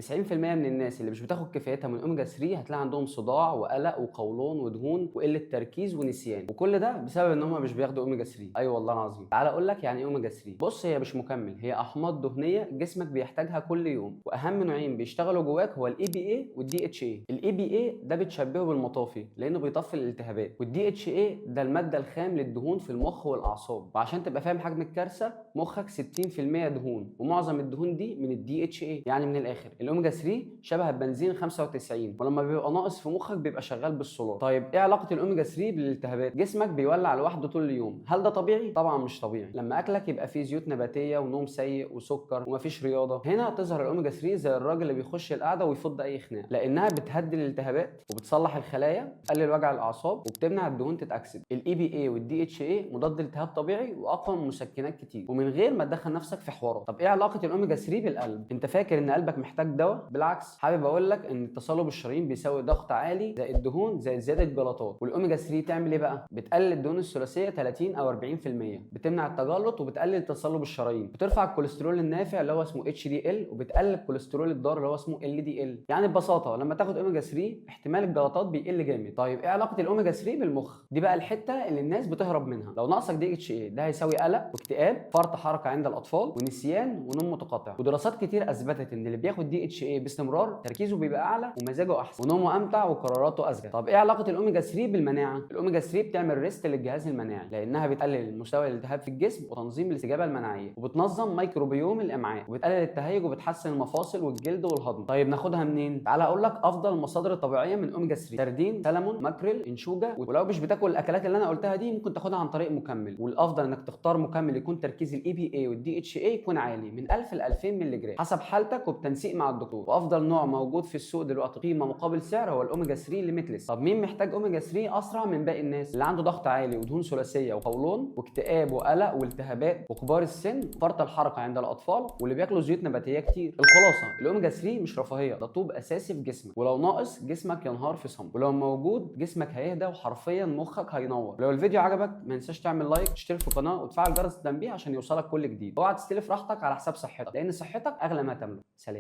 90% من الناس اللي مش بتاخد كفايتها من اوميجا 3 هتلاقي عندهم صداع وقلق وقولون ودهون وقلة تركيز ونسيان، وكل ده بسبب ان هم مش بياخدوا اوميجا 3. ايوه والله العظيم. تعال اقول لك يعني ايه اوميجا 3. بص، هي مش مكمل، هي احماض دهنية جسمك بيحتاجها كل يوم، واهم نوعين بيشتغلوا جواك هو الاي بي اي والدي اتش اي. الاي بي اي ده بتشبهه بالمطافي لانه بيطفي الالتهابات، والدي اتش اي ده المادة الخام للدهون في المخ والاعصاب. وعشان تبقى فاهم حجم الكارثة، مخك 60% دهون، ومعظم الدهون دي من الدي اتش اي. يعني من الاخر الاوميجا 3 شبه البنزين 95، ولما بيبقى ناقص في مخك بيبقى شغال بالسولار. طيب ايه علاقة الاوميجا 3 بالالتهابات؟ جسمك بيولع لوحده طول اليوم، هل ده طبيعي؟ طبعا مش طبيعي. لما اكلك يبقى فيه زيوت نباتيه ونوم سيء وسكر ومفيش رياضة، هنا تظهر الاوميجا 3 زي الراجل اللي بيخش القعدة ويفض اي خناقه، لانها بتهدي الالتهابات وبتصلح الخلايا، بتقلل وجع الاعصاب، وبتمنع الدهون تتاكسد. الاي بي اي والدي اتش اي مضاد التهاب طبيعي واقوى من مسكنات كتير، ومن غير ما تدخل نفسك في حوارات. طب ايه علاقة الاوميجا 3 بالقلب؟ انت فاكر ان قلبك محتاج دواء؟ بالعكس، حابب اقول لك ان تصلب الشرايين بيساوي ضغط عالي زائد دهون زائد زيادة جلطات. والاوميجا 3 تعمل ايه بقى؟ بتقلل الدهون الثلاثية 30 او 40%، بتمنع التجلط وبتقلل تصلب الشرايين، بترفع الكوليسترول النافع اللي هو اسمه HDL، وبتقلل الكوليسترول الضار اللي هو اسمه LDL. يعني ببساطة لما تاخد اوميجا 3 احتمال الجلطات بيقل جامد. طيب ايه علاقة الاوميجا 3 بالمخ؟ دي بقى الحتة اللي الناس بتهرب منها. لو ناقصك DHA ده هيساوي قلق واكتئاب، فرط حركة عند الاطفال، ونسيان ونوم متقطع. ودراسات كتير اثبتت ان اللي بياخد DHA باستمرار تركيزه بيبقى اعلى ومزاجه احسن ونومه امتع وقراراته اذكى. طب ايه علاقة الاوميجا 3 بالمناعه؟ الاوميجا 3 بتعمل reset للجهاز المناعي لانها بتقلل مستوى الالتهاب في الجسم وتنظيم الاستجابة المناعية، وبتنظم ميكروبيوم الامعاء، وبتقلل التهيج وبتحسن المفاصل والجلد والهضم. طيب ناخدها منين؟ تعالى اقول لك افضل المصادر الطبيعية من اوميجا 3: سردين، سلمون، ماكريل، انشوجه. ولو مش بتاكل الاكلات اللي انا قلتها دي ممكن تاخدها عن طريق مكمل، والافضل انك تختار مكمل يكون تركيز ال EPA وال DHA يكون عالي من 1000 ل 2000 مللي جرام حسب حالتك وبتنسيق مع الدكتور. وافضل نوع موجود في السوق دلوقتي قيمة مقابل سعر هو الاوميجا 3 Limitless. طب مين محتاج اوميجا 3 اسرع من باقي الناس؟ اللي عنده ضغط عالي ودهون ثلاثية وقولون واكتئاب وقلق والتهابات وكبار السن، فرط الحركة عند الاطفال، واللي بياكلوا زيوت نباتيه كتير. الخلاصة، الاوميجا 3 مش رفاهية، ده طوب اساسي في جسمك، ولو ناقص جسمك ينهار في صمت، ولو موجود جسمك هيهدى وحرفيا مخك هينور. لو الفيديو عجبك ما تنساش تعمل like، تشترك في القناة، وتفعل جرس التنبيه عشان يوصلك كل جديد. اوعى تستلف راحتك على حساب صحتك، لان صحتك اغلى ما تملك. سلام.